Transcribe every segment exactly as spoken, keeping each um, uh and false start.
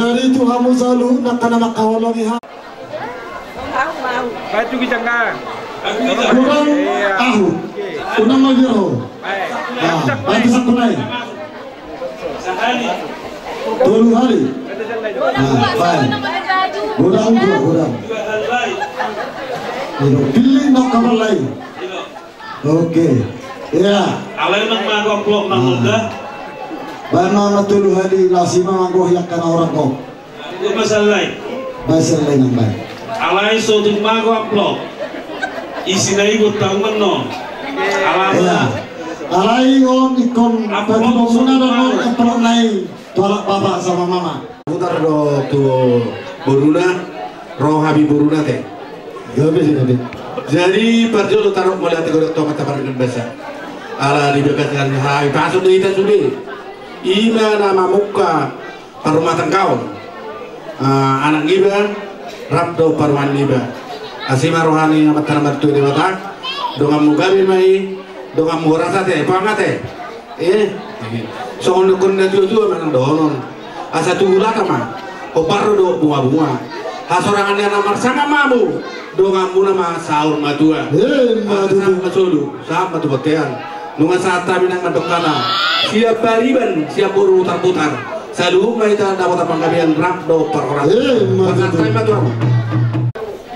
Jadi tu hamu saluhutna angka na mangkaholongi hami. Batu kita kan. Godang ahu. Godang ma biro. Nah, batu saku nai. Tolu hali. Nah, baik. Godang dua, godang. Pilih nok kabar lain. Oke. Iya. Alai nang mago amplop nang. Baen ma na tolu hali, lasi ma mago hian kana orang kok. Itu masalah lain. Baen sallai nang baen. Alai so tung mago amplop. Isi na ibu tahu meno. Alai. Iya. Alai on ikon amplop pati mona so dan on amplop nai. Tu halak bapa sama mama. Putar do tu boruna, ro hami boruna te. Gabe, gabe. Jadi parjolo taruk mauliate godang tu Amanta Pardenggan Basa. Ala dibagas hami pasu do hita sude. Ima na mamungka parumatanggaon. Ah, anak niba, rap do parumaen niba. Asi ma roha ni Amanta na martua Debata. Donganmu gabe ma i, donganmu horas ate, pang ate. Eh, songon dohonon ni natuatua manang dohonon. Asa tubu lata ma, hombar do bungabunga. Hasorangan ni anak marsangap ma hamu, donganmuna ma saur matua. Ima tutu. Sahat ma solu, sahat ma tu bontean. Nunga sahat hami nang mandok hata. Sian pariban, sian boru putarputar. Saluhut ma hita dapotan panggabean rap dohot parhorasan. Ima tutu. Pasahat hami ma tu hamu.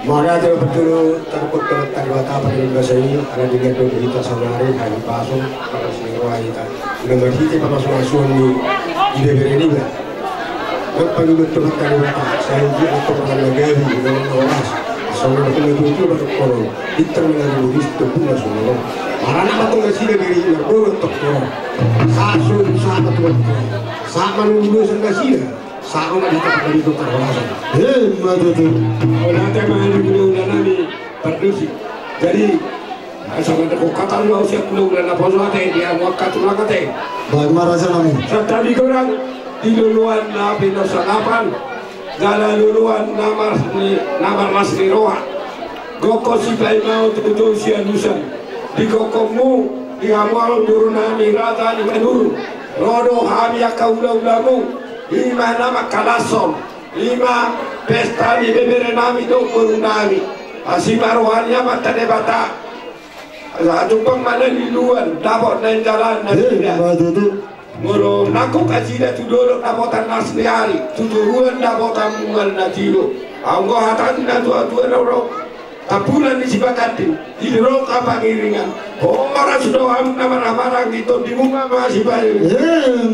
Mauliate ma parjolo tarpuk tu Amanta Debata Pardenggan Basa i, ala denggan do di hita saonari, hami pasu, marhite hita. Nunga marhite pamasumasuon ni ibebere niba. Nang pangidoan tu Amanta Debata, sai di antong na gabe, na horas. Songon na tuatua mandokkon, bintang na gabe di situ pun na songon. Maranak ma antong nasida bere i marboru antong. Sahat solu sahat ma tu antong. Sahat ma nunga ulos nasida. Sahat ma di hita panggabean tu parhorasan. Ima tutu. Mauliate ma di hulahula nami Pardusi. Jadi, sama ada kokatan mau siap hulahula naposo ate, dia muak katulang ate. Baik ma raja nami. Santabi godang di loloan na pinosangapan, jala loloan na mar-, na marlas ni roha. Gokhon sipaimaon tutu sialusan. Di gokhonmu, di hamu alun boru nami raja ni Manurung. Ro do hami angka hulahulamu. Ima na mangkalashon, ima pesta ni bebere nami dohot boru nami. Asi ma roha ni Amanta Debata. Asa jumpang ma na liluan, dapot na indalan na. Ima tutu. Molo nangkok nasida tu dolok dapotan las ni ari, tu toruan dapotan mual na tio. Anggo hata ni natuatua na ro. Tampulan ni sipakanding, di roha pangiringan. Horas do hamu na marhahamaranggi, tondimu ma masipaewe.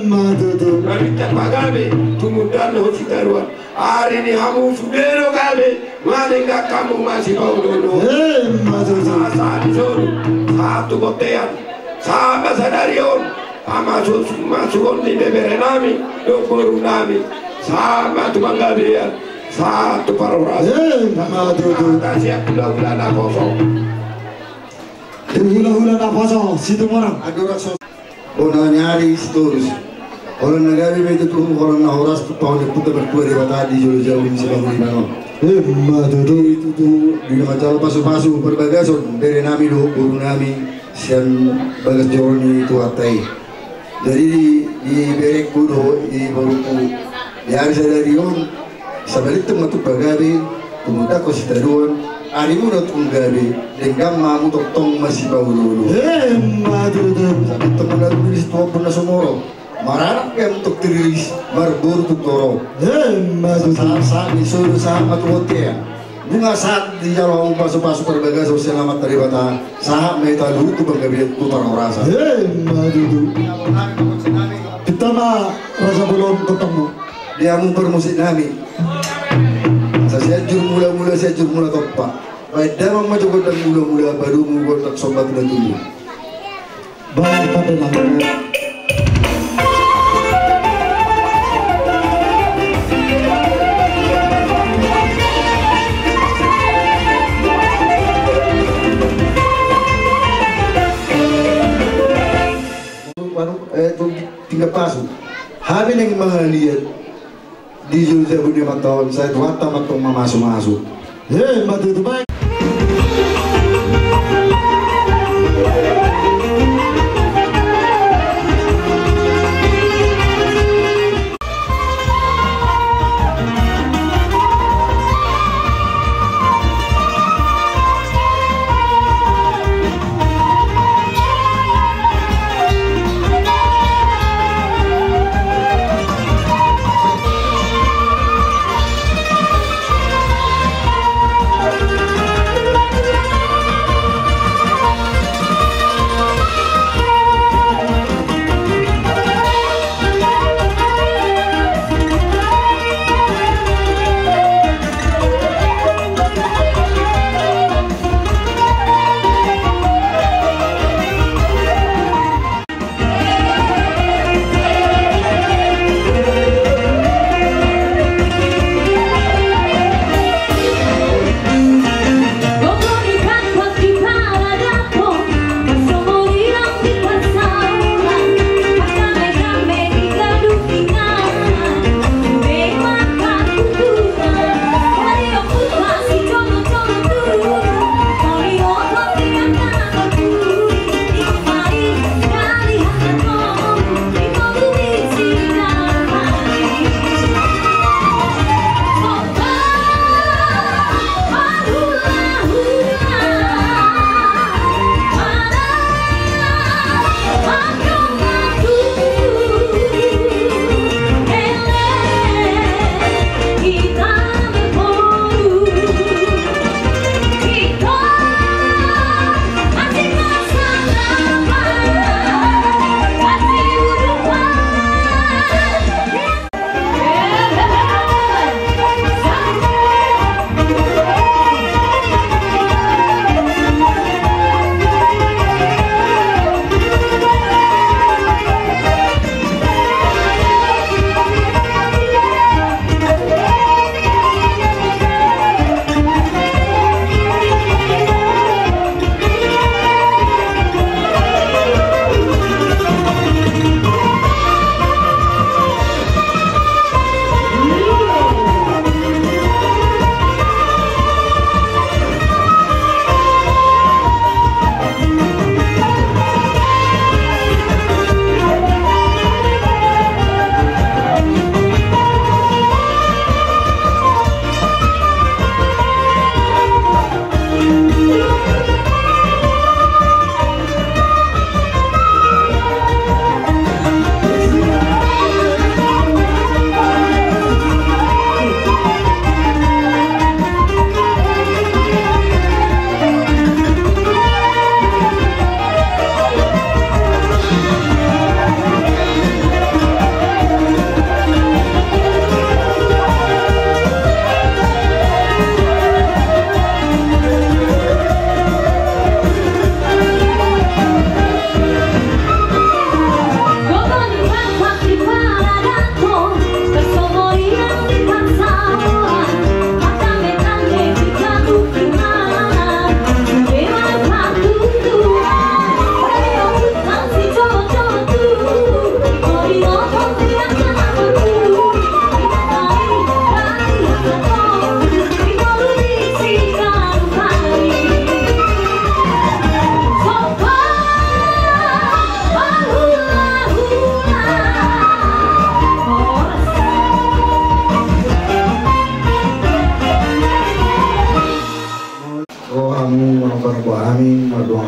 Ima tutu. Marhite pagabe, tumundalhon sitaruan. Ari ni hamu sude do gabe, madenggan hamu masipaoloolo. Ima tutu. Sahat tu solu, sahat tu bontean. Sahat ma sadari on. Pamasumasuon ni bebere nami dohot boru nami, sahat ma tu panggabean, sahat tu parhorasan. Ima tutu. Sahat sian hulahula naposo. Tu hulahula naposo Situmorang. Adorak so. Bona ni ari Sitorus. Holan na gabe ma i tutu, holan na horas tu pahon ni Amanta Martua Debata di jolo jabu ni sipangulian on. Ima tutu. Tutu di na manjalo pasupasu parbagason bere nami dohot boru nami. Sian bagas joro ni Tuhanta i. Jadi di, di berengku dohot di borungku, di ari sadari on, sabalintong ma tung pagabe, tumundalhon sitaruan, arimuna tung gabe, denggan ma hamu tongtong masipaoloolo. Ima tutu. Sabalintong ma na tung riris tu ombun na sumorop, maranak pe hamu tung tiriris, marboru tung torop. Ima tutu. Sahat, sahat ni solu, sahat ma tu bontean. Nunga sahat dijalo hamu pasupasu parbagason sian Amanta Debata, sahat ma hita luhut tu panggabean tu parhorasan. Ima tutu. Pinta ma raja bolon tongtongmu. Di hamu parmusik nami. Asa Sianjur Mulamula, Sianjur Mulatompa. Baen damang ma jo gondang mulamula, padomu gondang somba tu na tubu. Baik, tapi nanti. Baru, eh, tu tinggal pasu. Hami naeng mangaliat. Di jolo jabu ni Amanta on, sai Tuhanta ma antong mamasumasu. He, ima tutu, baen.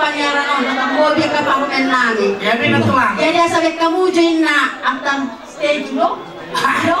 Paniaran on, na tambobi angka parumaen nami. Jadi, na tulang. Jadi, asa baen hamu jo inna, antar stage lo. Lo.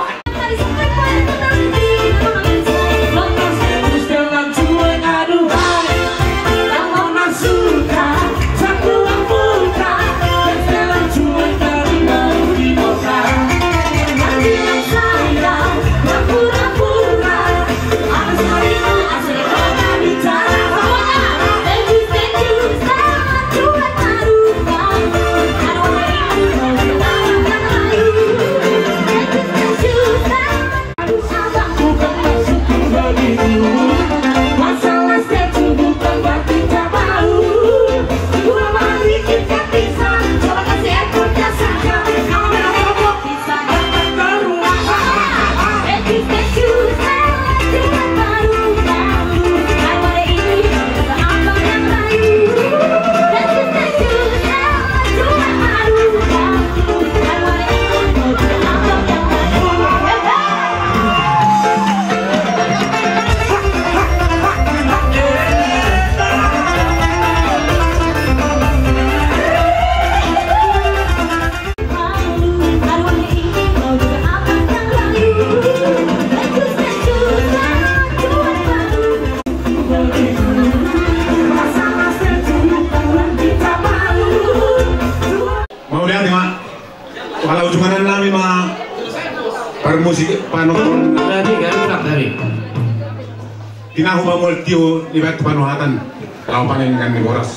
Mauliate ma. Pala ujungan nami ma parmusik, panonton. Tadi kan tak tadi. Tinahu ma molo tio dibaen tu panuhatan. Laho panen kan di boras.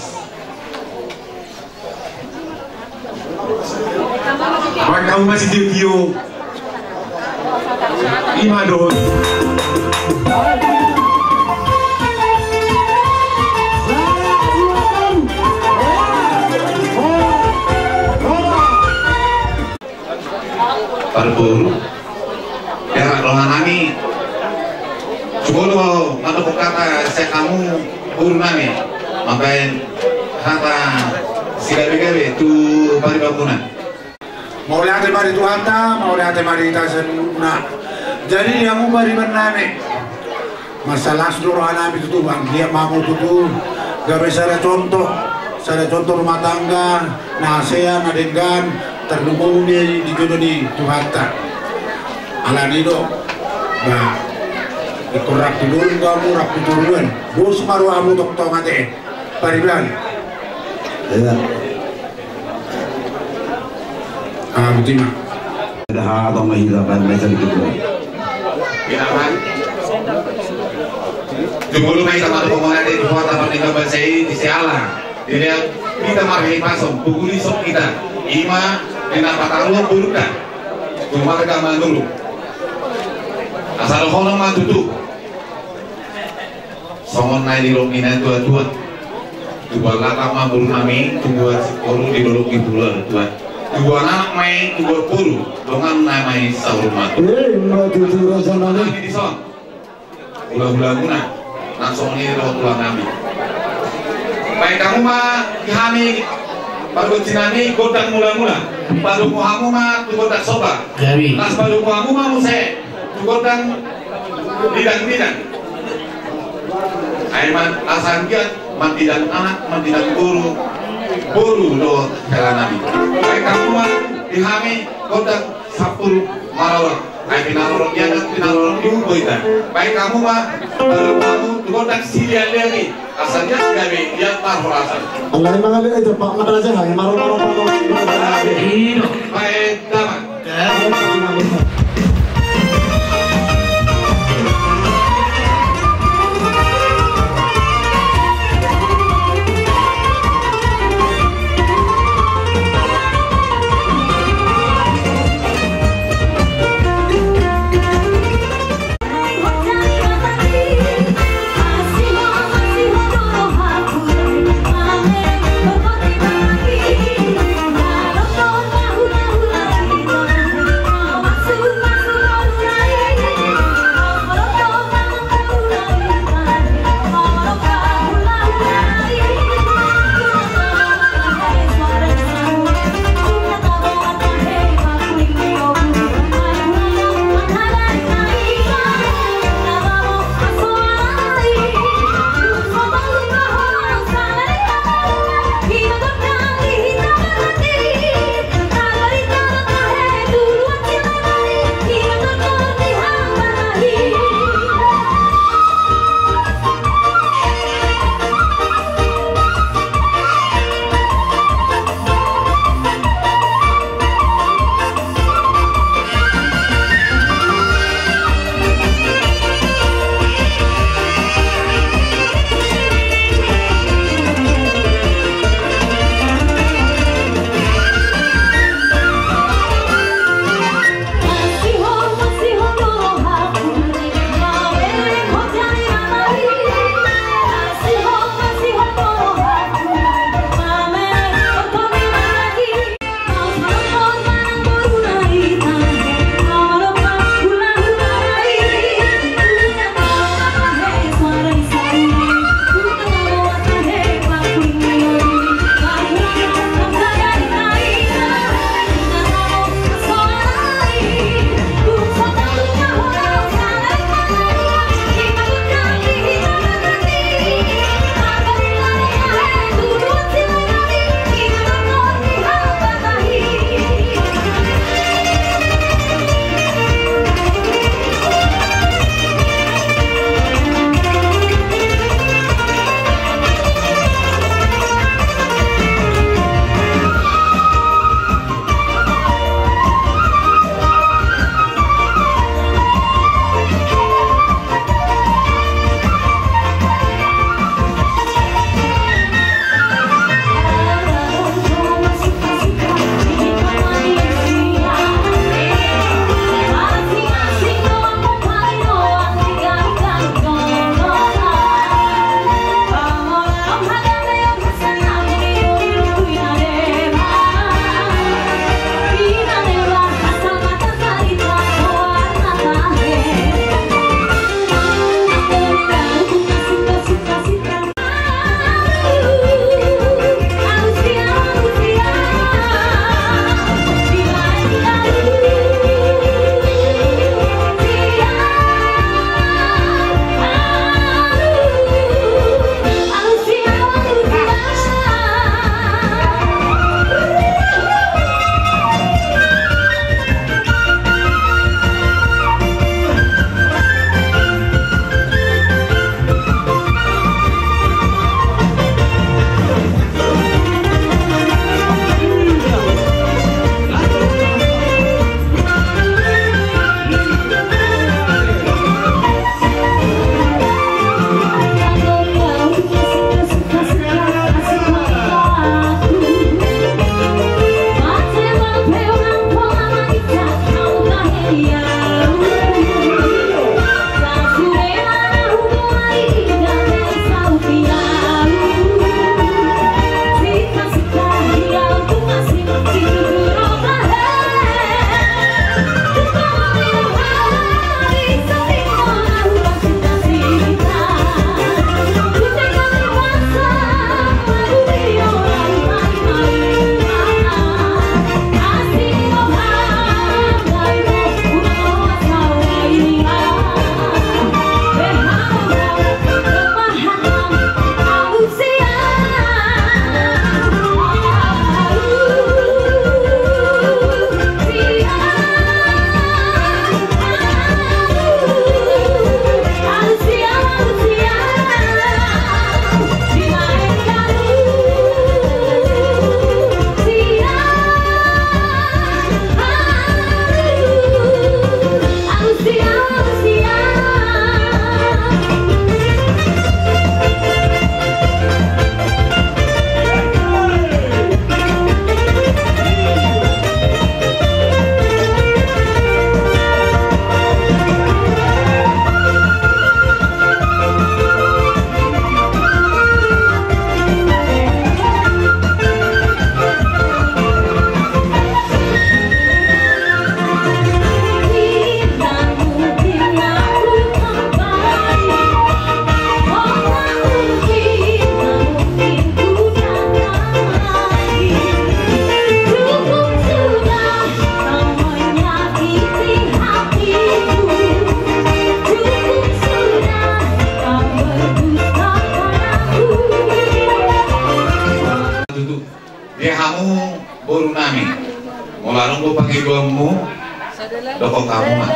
Baen hamu ma sitio-tio. Ima dohot. Parboru. Ia, roha nami. Jumolo mandok hata sian hamu boru nami. Mambaen hata sigabe-gabe tu paribanmuna. Mauliate ma di Tuhanta, mauliate ma di hita saluhutna. Jadi di hamu pariban nami. Marlas do roha nami tutu, anggiat ma hamu tutu gabe sada contoh, sada contoh rumah tangga na hasea, na denggan, tarlumobi di jolo ni Tuhanta. Alani do, ba, ingkon rap tu dolok hamu, rap tu toruan. Dos ma rohamu tongtong ate. Pariban. Ia. Ah, boti ma. Dah, atau mah hira ban, mai jadi gitu. Hira ban. Jumolo ma hita mandok mauliate tu Tuhanta pardenggan basa i, di siala. Di dia hita marhahipason, poguli sok hita. Ima, di na pataruhon borunta. Tu marga Manurung. Asa dohonon ma tutu. Songon na nidok ni natua-tua. Tubuan latang ma boru nami, tubuan singkoru di dolok ni Pulo Tuan. Tubuan anak ma i, tubuan boru, dongan na ma i saur matua. Eh, ima tutu raja nami. Nami dison. Hula-hulamuna. Nang songon i do tulang nami. Baen hamu ma di hami, pargonsi nami, gondang mula-mula. Padomu hamu ma tu gondang somba. Jadi. Laos padomu hamu ma muse tu gondang bidang-bidang. Ai ma, asa anggiat mandidang anak, mandidang boru, boru do hela nami. Baen hamu ma di hami gondang sampulu marorot. Ai pinarorot ni anak, pinarorot ni boru hita. Baen hamu ma, padomu hamu tu gondang silialiali. Asa anggiat gabe, anggiat marhorasan. Alai mangale, eh, tepak mata aja, hai, marorot, marorot, marorot. Baen damang. Hamu boru nami, molo adong do pangidoanmu, dokkon hamu ma.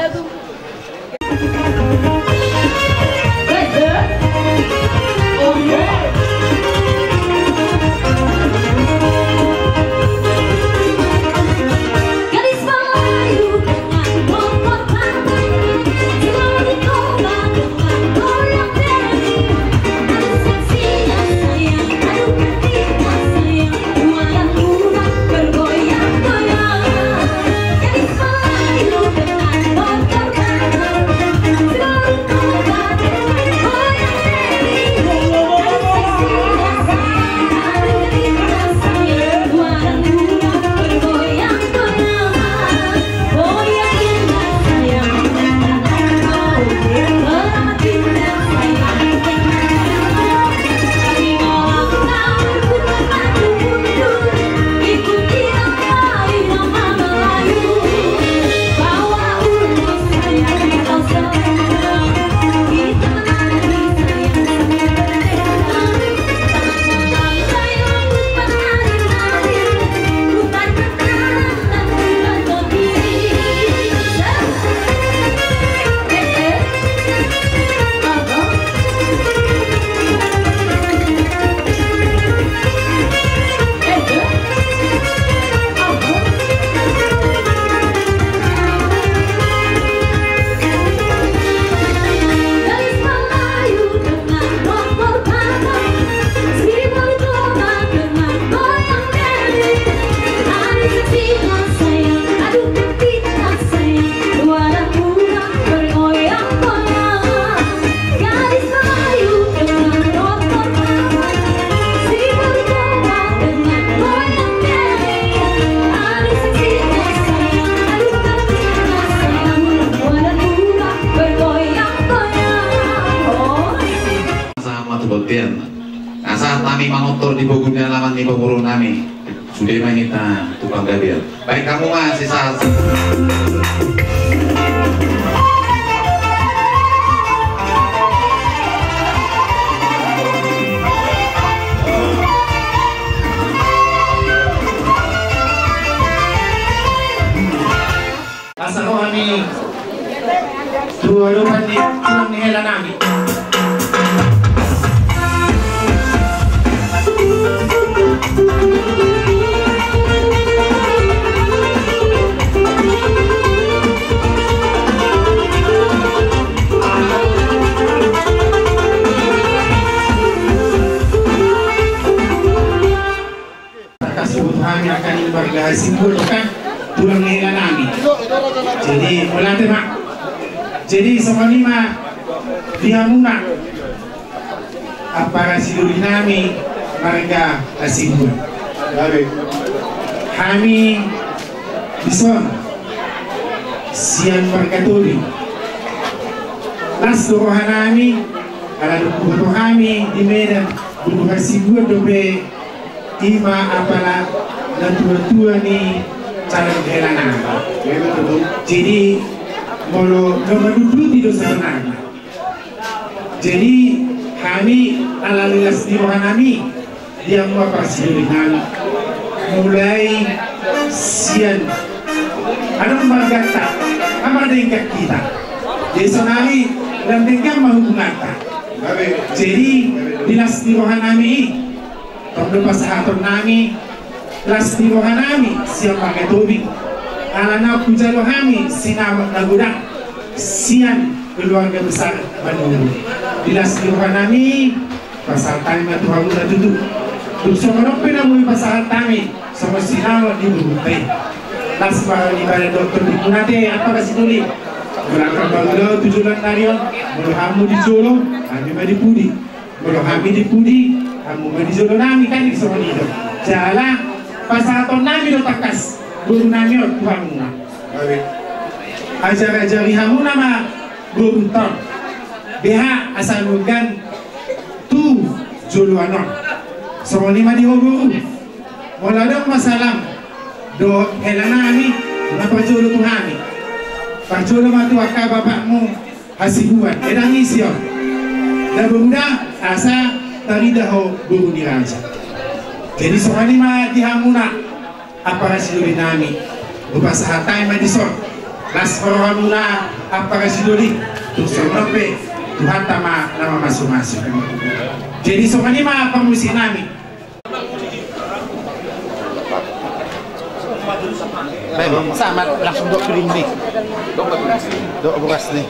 Sahat ma tu bontean. Asa hami manortor di pogu ni alaman ni pamoruon nami. Sude ma hita tu panggabean. Baen hamu ma sisa. Asa ro hami tu adopan ni tulang ni hela nami. Takasubut hami angka ni marga Hasibuan kan tulang ni hela nami. Jadi mauliate ma. Jadi songon i ma di hamuna ampara sidoli nami marga Hasibuan. Hami dison sian marga Tobing. Las do roha nami ala dung huboto hami di Medan, boru Hasibuan dope. I ma apala natuatua ni calon hela nami. Jadi molo na manunduti do sebenarna. Jadi hami ala las ni roha nami di hamu ampara sidoli nami. Mulai sian adong marganta, amang denggan hita. Jadi sonari lam denggan ma hubunganta. Jadi di las ni roha nami i, tong do pasahaton nami las ni roha nami sian marga Tobing. Ala na hujalo hami sinamot na godang sian keluarga besar Manurung. Di las ni roha nami, pasahat hami ma tu hamuna tutu. Dung songon on pe na boi pasahat hami songon sinamot ni boru i. Las ma di badan dohot tondimuna ate ampara sidoli. Molo hami ma tu joloan ni ari on, molo hamu di jolo, hami ma di pudi. Molo hami di pudi, hamu ma di jolo nami, kan songon i do. Jala pasahaton nami do tangkas boru nami on tu hamuna. Ajar-ajari hamuna ma boru on. Beha asa denggan tu joloan on. Songon i ma di ho boru. Molo adong ma salam dohot hela nami, na parjolo tu hami. Parjolo ma tu angka bapakmu Hasibuan, ndang ise on. Ndang boru da, asa tarida ho boru ni raja. Jadi songon i ma di hamuna Ampara sidoli nami, hupasahat hami ma dison las ni rohamuna, ampara sidoli, tung songon on pe Tuhanta ma na mamasumasu. Jadi songon i ma parmusik nami. Baik, sama langsung dok piring ni. Dok boras ni.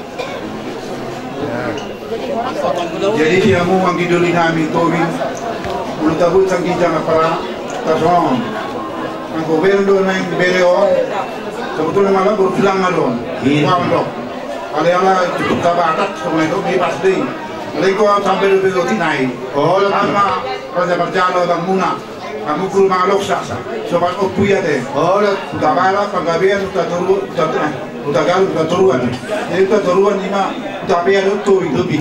Jadi di hamu anggi doli nami Tobi, molo tabuat sanggi janga para tasong. Anggo bere do naeng bere on, sabotulna mala boru tulang na do on. Iya. Paham do. Alai ala cukup tabatak songon i do, bebas dei. Alai ko sampe do bere otik nai. Oh, ama raja parjalo abangmuna. Hamu guru mangaloksa, sobat ompu i ate. Huta Barat, Panggabean, Huta Toru, Huta, Huta Galung, Huta Toruan. Jadi Huta Toruan ima Hutapea do Tobi. Tobi.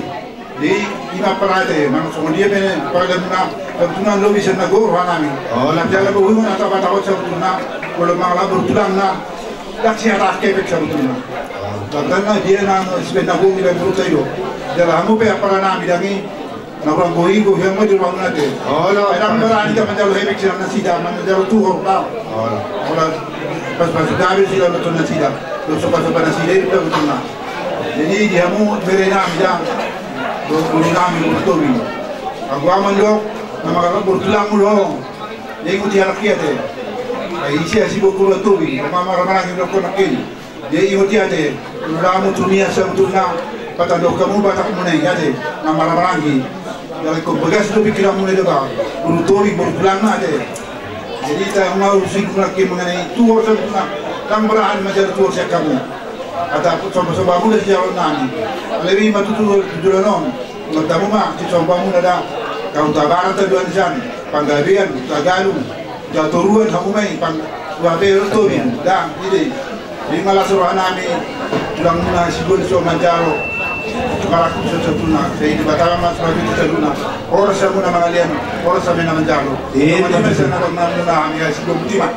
Jadi ima parate, manang songon dia pe parate muna, sabotulna lobi sian na gok roha nami. Oh, na jala bohungan atau batakon sabotulna, molo mangalap boru tulangna, dang sihat akepek sabotulna. Sabotulna dia na sibaen na gok di baen boruta i do. Jala hamu pe ampara nami dang i, na hurang boi, gohi hamu ma di rohamuna ate. Olo. Ai dang berani hita manjalo hepeng sian nasida, manjalo tuhor, dang. Olo. Olo, pas-pas gabe sida, nonton nasida. Dohot sopa-sopa nasida i do sabotulna. Jadi di hamu bere nami dang, dohot boru nami, boru Tobi. Anggo au mandok, na mangalap boru tulangmu do ho. Jadi ikuti halak i ate. Ai ise asi boru Tobi, ma marhahamaranggi dohonon nangkin. Jadi ingot i ate, ulamu tu nian sabotulna, patandok hamu batakmuna i ate, na marhahamaranggi. Jala ingkon bagas do pingkiranmuna i do ba, boru Tobi, boru tulangna ate. Jadi hita nga urusi guna ke mengenai tuhor sabotulna, dang berani manjalo tuhor sian hamu. Ate somba-somba muna sijahaon nami. Alai ima tutu, tutu danon. Matamu ma, sisombamuna da, Huta Barat do hamu sian, Panggabean, Huta Galung, Huta Toruan hamu ma i, pang, Hutapea do Tobi, da, i do i. Ima las roha nami, tulangmuna sidoli so manjalo, marangkup so sabotulna, sai Debata ma so manjalo sabotulna, horas hamuna mangalean, horas hamu na manjalo. Iya. Matamu ma sian na tongamuna hami, ai sidoli ma.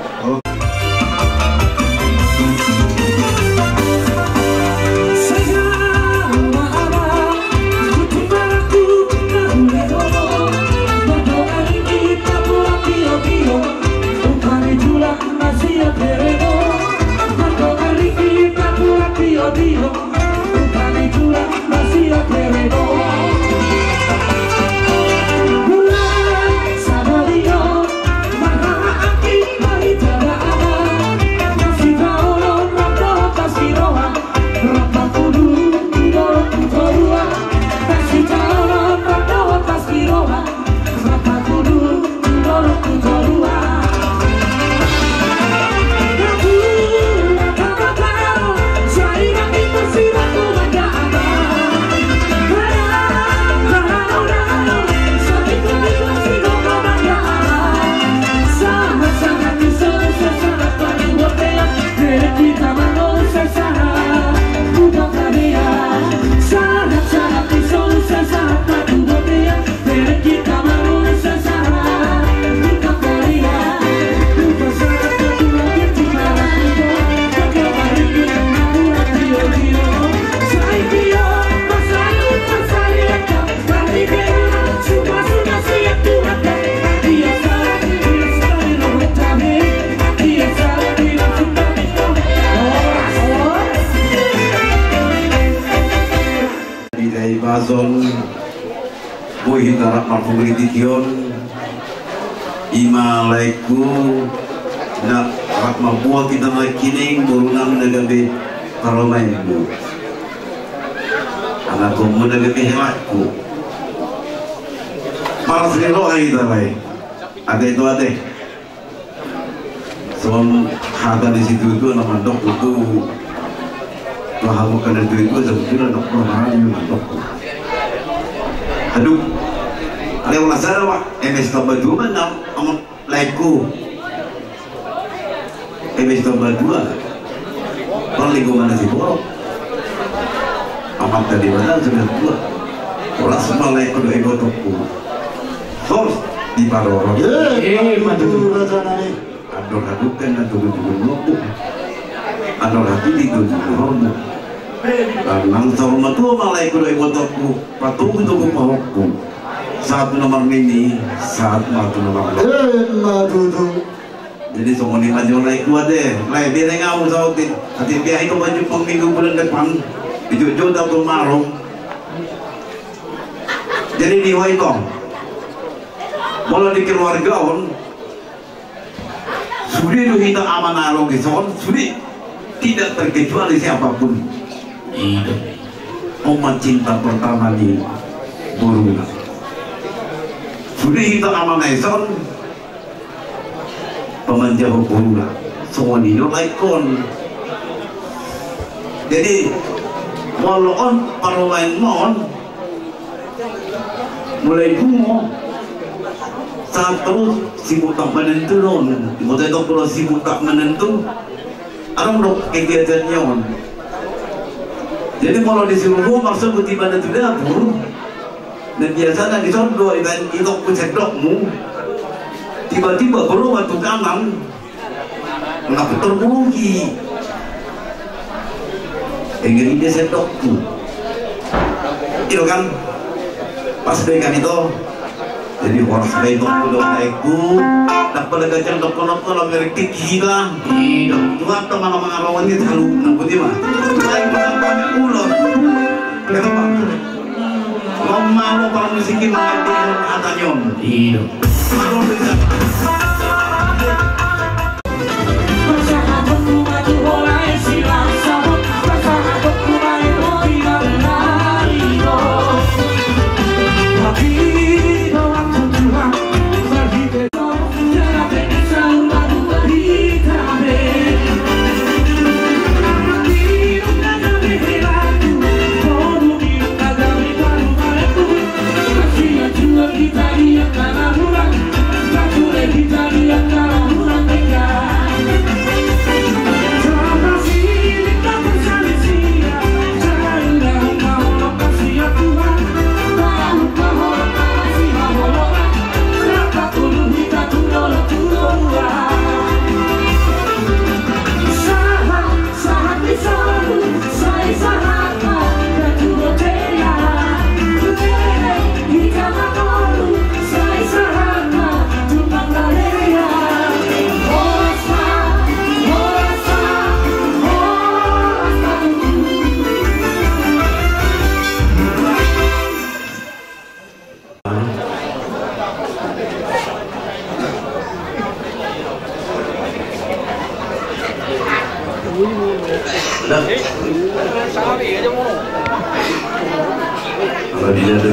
Di dai bason, boi hita rap marhumuri di tion, ima laengku, na rap mambuat hita nangkining, boru nami na gabe parumaenmu. Anakmu na gabe helakku. Paras ni roha hita lae. Ate tu ate. Songon hata ni situatua na mandok tutu. Pahamu kan na situatua, sabotulna na mandok. Aduh. Alai ula sada ma, M S tambah dua ma na, amang laengku. M S tambah dua. Paling gua mana si borok. Amanta Debata sudah tua. Horas ma laengku dohot ibotongku. Horas diparorot. Eh, eh, mantap. Andor hadungka na tugu-tugu nokku. Andor hatiha tugu-tugu hormu. Nang saur matua ma laengku dohot ibotongku. Patugu-tugu pahompu. Sahat tu na marnini, sahat ma tu na marnono. Eh, mantap. Jadi songon i ma jo lae, kuat de. Lae, bereng au saotik. Ate, biar itu baju pangminggu bulan depan. Dijotjot au tu marung. Jadi di ho i tong. Molo di keluarga on, sude do hita ama na ro dison, sude. Tidak terkecuali siapapun. I do. On ma cinta pertama ni boruna. Sude hita ama na dison, pamanjahon boruna. Songon i do lae on. Jadi, molo on, parumaen ma on, mulai pungu, sahat tu sibuk tak menentu do on. Molo tak menentu, adong do kegiatan ni on. Jadi, molo disuruh maksud tiba tu dapur, na biasana dison do, ibaen itokku sendokmu. Tiba-tiba berubah tu kanan. Nga putar bulugi. Enggan i dia sendokku. Iyo kan? Pas be kan ito. Jadi horas be ito, udah naikku. Dapat lega jang, dapat apa lah, merek tiki lah. Iyo. Tuhan tuh mana-mana lawan ini, tahu, nang putih mah. Baik, bukan pakai ulos. Kenapa? Lomalo parmusik i mangandehon hata ni on. Iyo.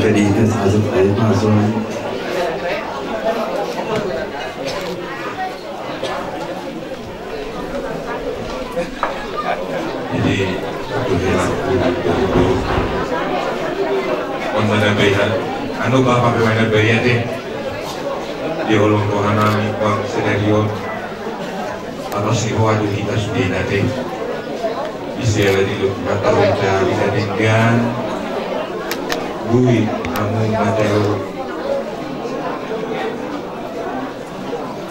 Jadi, satu hela, on mana beha, anu, bapak pe mana beha deh. Di holong roha nami, bang, sedari on. Apa si hoa do hita sudena deh. Bisa lah di lo, kata kita bisa denggan. Bui, kamu mateo.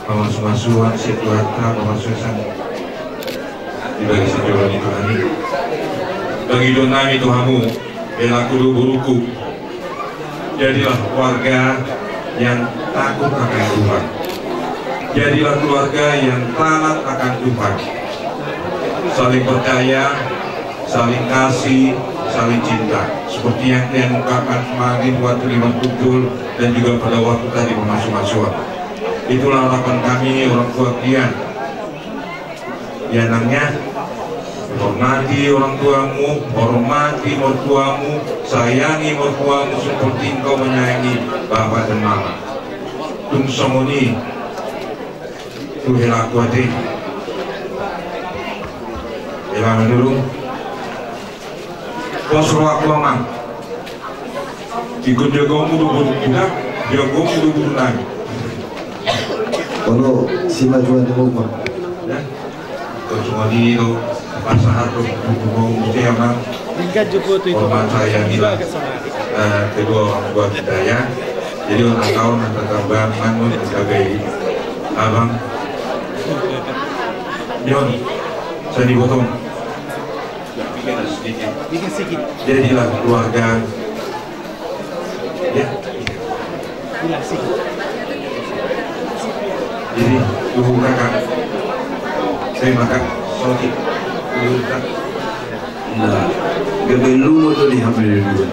Pamasumasuan sian Tuhanta, pamasumasuan di bagasan joro ni Tuhan i. Pangidoan nami tu hamu, helaku dohot boruku, jadilah keluarga yang takut akan Tuhan. Jadilah keluarga yang taat akan Tuhan. Saling percaya, saling kasih, saling cinta. Seperti yang kalian ungkapkan kemarin waktu di Bang Kumpul dan juga pada waktu tadi pamasumasuan. Itulah harapan kami orang tua kalian. Ya, anaknya, hormati orang tuamu, hormati mertuamu, sayangi mertuamu seperti engkau menyayangi bapak dan mama. Tung songon i. Tu helaku ate. Hela manurung. Pos rohaku amang. Ingkon jagaonmu do boru kita, jagaonmu do boru nami. Olo, si majuan di rumah. Ya. Terus modi do pasahat tu boru nami amang. Hormat saya bilang, eh, kedua orang tua kita ya. Jadi orang tahu nanti tambah mangun sebagai abang. Yon, sani botong. Bikin sedikit. Jadilah keluarga. Ya. Jadi, tunggu kakak. Maka, oke. Nah, gabe lumo do di hamil dua.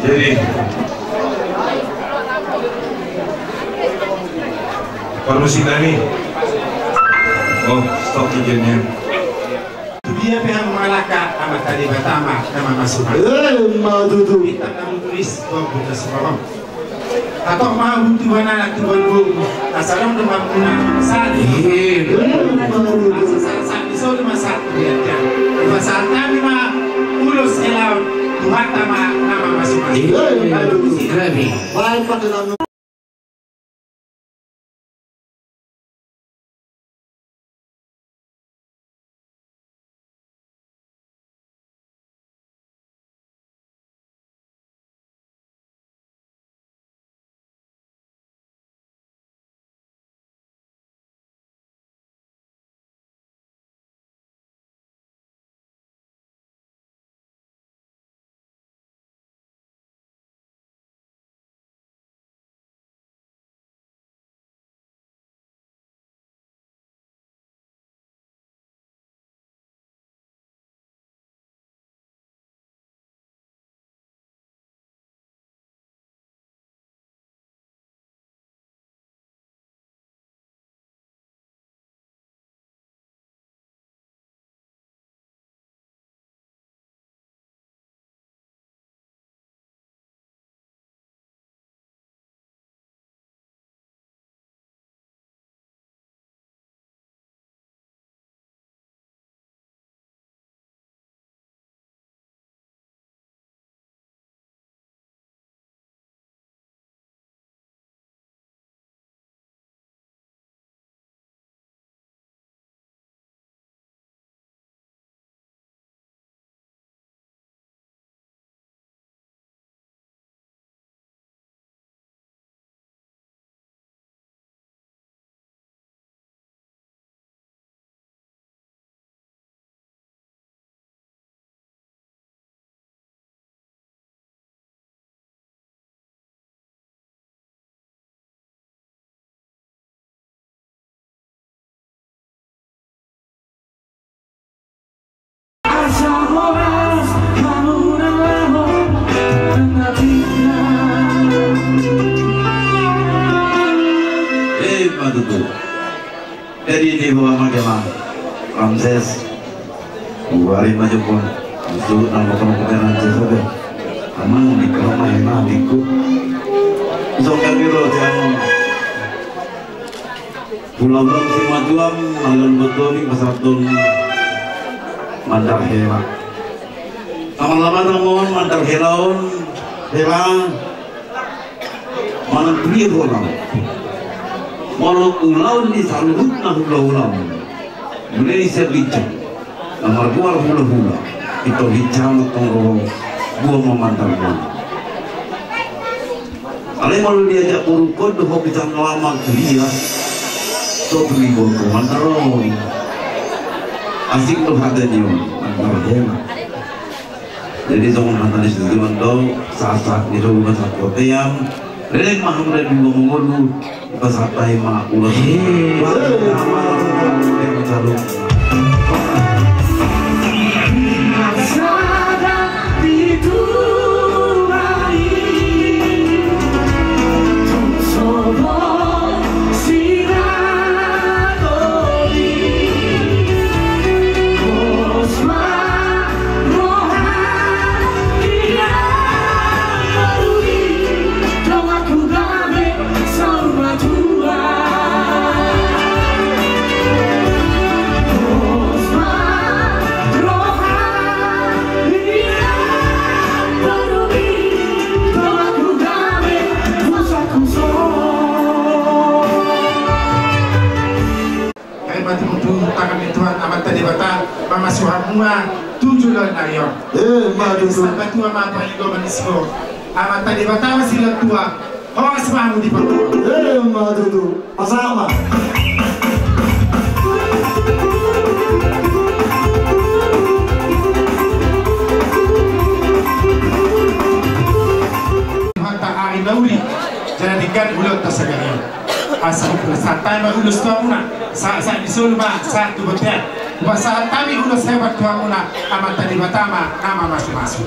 Jadi, permisi tadi. Oh, stop izinnya. Dia pe hamu mangalangka, Amanta Debata ma na mamasumasu. Eh, ma tutu. Bintang na tulis, gombu na sumaon. Hatop ma hamu tu anak, tu boru, asa adong do hamuna sahat. Eh, ma tutu. Asa sahat, sahat ni solu ma sahat tu dia. Pasahat hami ma ulos helaon, Tuhanta ma na mamasumasu. Eh, ma tutu. Baik, Pak. Eh, ma tutu. Jadi di bawah majalah Ramses. Uari ma jokon. Musuh nang bokon keberan sesuatu. Amang di kalau main mah diku. Songkan biro jangan. Pulau Bang Simatuam, Alun Botoli, Pasar Tun, Mandar Hela. Amal-amal ramon, Mandar Hela on, Hela. Manang tulia holan. Molo ulaon ni saluhutna hula-hula. Mulai sian lincang. Na margoar hula-hula. Ito lincang tong ro. Buah mamandar buah. Alai molo diajak boru on do ho pisan lama tulia. So tulia boru mamandar on. Asik do hata ni on. Mandar hela. Jadi songon hata ni situan do, sahat-sahat ni solu ma sahat tu bontean, leleng ma hamu dua mangolu, pasahat hami ma ulos. Ai ma tutu tangan ni Tuhan Amanta Debata mamasumasu hamu ma tu joloan ni ari on. Eh, ma tutu. Sabatua ma pangidoan ni siko. Amanta Debata ma silehon tua. Horas ma hamu di partua. Eh, ma tutu. Pasahat ma. Asa sahat hami ma ulos tu hamuna, sahat, sahat ni solu ma sahat tu bontean. Hupasahat hami ulos hebat tu hamuna, Amanta Debata ma na mamasumasu.